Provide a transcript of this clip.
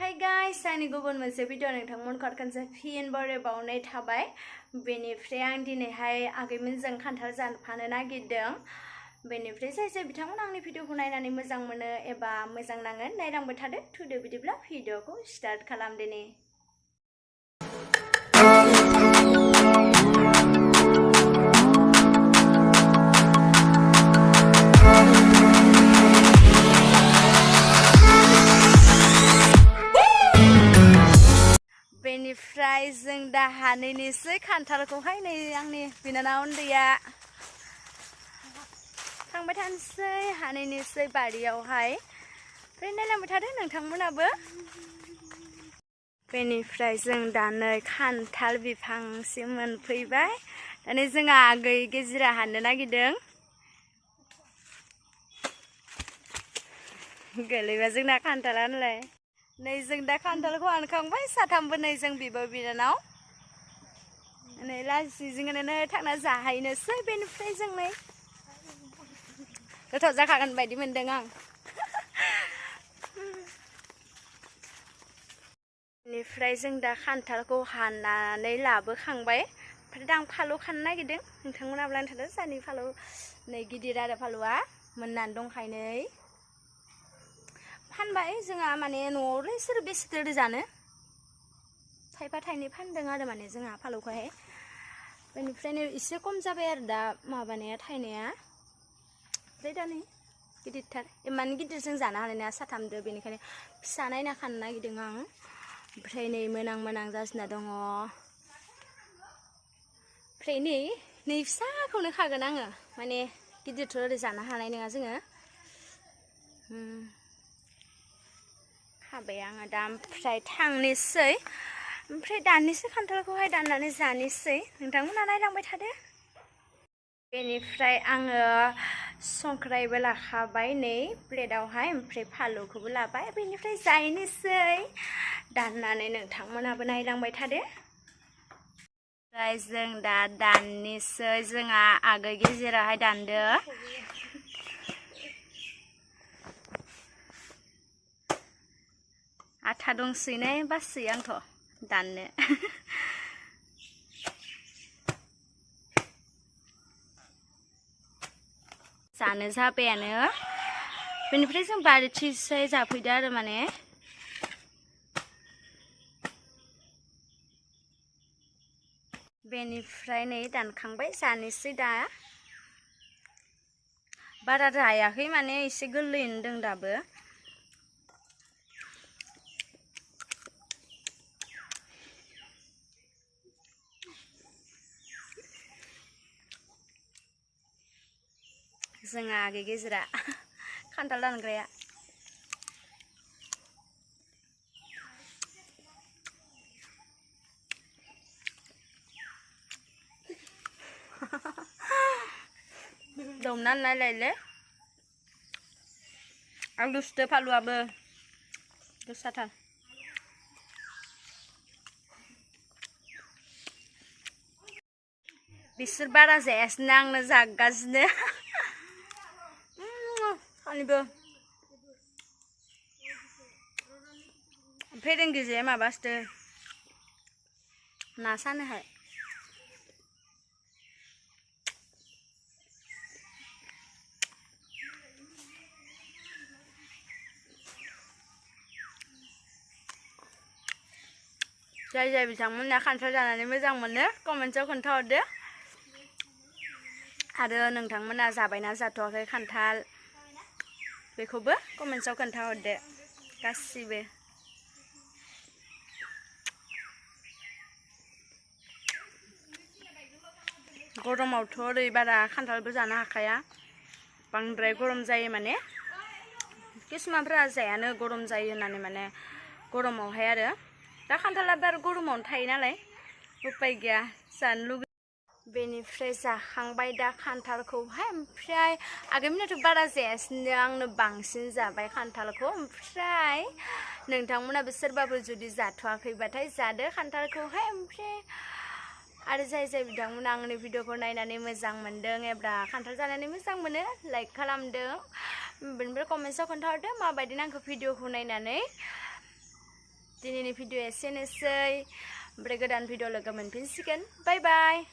Hi guys, आंनि गुबुन मोनसे भिडिअ नोंथांमोन खनसे फिन बरायबावनाय थाबाय। बेनिफ्राय आं दिनैहाय आगैमोनजों खान्थाल जाफानो नागिरदों। बेनिफ्राय जाय बिथांमोन आंनि भिडिअखौ नायनानै मोजां मोनो एबा मोजां नाङो नायलांबाय थादो। थुदो बिदिब्ला भिडिअखौ स्टार्ट खालामदिनि। बेनिफ्राय जों दा हानैनिसै खान्थालखौहाय नै आंनि बिनानाव उन्दैया थांबाय थानोसै हानैनिसै बारियावहाय। ओमफ्राय नायलांबाय थादो नोंथांमोनाबो। बेनिफ्राय जों दा नै खान्थाल बिफांसिम मोनफैबाय। दा नै जोंहा आगै गेजेरा हाननो नागिरदों। गोलैबा जोंना खान्थालानोलाय। नै जों दा खान्थालखौ हानखांबाय साथामबो नै जों बिब' बिनानाव। नै लासिजोंनो थांना जाहैनोसै। बेनिफ्राय जों नै गोथाव जाखागोन बायदि मोनदों आं। बेनिफ्राय जों दा खान्थालखौ हाननानै लाबोखांबाय। ओमफ्राय दा आं फालौ खानो नागिरदों। नोंथांमोनाबो लानो थादों जानि फालौ नै गिदिर आरो फालौआ मोननानै दंखायो नै। फानबाय जोंहा माने न'आवलाय सोर बेसेथो जानो थाइफा थाइनै फानदों आरो माने जोंहा फालौखौहाय। बेनिफ्रायनो एसे खम जाबाय आरो दा माबानाया थायनाया। ओमफ्राय दा नै गिदिरथार इमान गिदिर जों जानो हानाय नङा साथामदो। बेनिखायनो फिसा नायना खानो नागिरदों आं। ओमफ्राय नै मोनां जासिना दङ। ओमफ्राय नै फिसाखौनो खागोन आङो। माने गिदिरथ' ओरै जानो हानाय नङा जोङो। खाबाय आङो दा ओमफ्राय थांनोसै। ओमफ्राय दाननोसै खान्थालखौहाय दाननानै जानोसै। नोंथांमोना नायलांबाय थादो। बेनिफ्राय आङो संख्रायबो लाखाबाय नै प्लेटावहाय। ओमफ्राय फालौखौबो लाबाय। बेनिफ्राय जाहैनोसै दाननानै। नोंथांमोनाबो नायलांबाय थादो। ओमफ्राय जों दा दाननोसै। जोंहा आगै गेजेराहाय दानदो। आथा दंसैनाय बासै आंथ' दाननो। जानो जाबायानो। बेनिफ्राय जों बारिथिंसै जाफैदो आरो माने। बेनिफ्राय नै दानखांबाय जानोसै दा। बारा रायाखै माने एसे गोरलैयैनो दं दाबो। जोंहा आगै गेजेरा खान्थाल दानग्राया। दमनानै नायलायले आं दुसथो फालुआबो गोसाथार। बिसोर बारा जायासिनो आंनो जागासिनो। सानैबो फोरोंगिरिया माबासोदो ना सानोहाय। जाय बिथांमोना खान्थाल जानानै मोजां मोनो कमेन्टआव खोन्थाहरदो। आरो नोंथांमोना जाबायना जाथ'वाखै खान्थाल बेखौबो कमेन्टआव खोन्थाहरदो गासिबो। गरमावथ' ओरै बारा खान्थालबो जानो हाखाया। बांद्राय गरम जायो माने। किसुमानफोरा जायानो गरम जायो होननानै माने गरमावहाय आरो। दा खान्थाला बारा गरमावनो थायो नालाय उपाय गैया जानो लुगैयो। बेनिफ्राय जाखांबाय दा खान्थालखौहाय। ओमफ्राय आगैमोनाथ' बारा जायासिनो आंनो बांसिन जाबाय खान्थालखौ। ओमफ्राय नोंथांमोनाबो सोरबाबो जुदि जाथ'वाखैबाथाय जादो खान्थालखौहाय। ओमफ्राय आरो जाय बिथांमोना आंनि भिडिअखौ नायनानै मोजां मोनदों एबा खान्थाल जानानै मोजां मोनो लाइक खालामदों। बेनिफ्राय कमेन्टआव खोन्थाहरदो माबायदि नांखो भिडिअखौ नायनानै। दिनैनि भिडिअ एसेनोसै ओमफ्राय गोदान भिडिअ लोगो मोनफिनसिगोन बाय बाय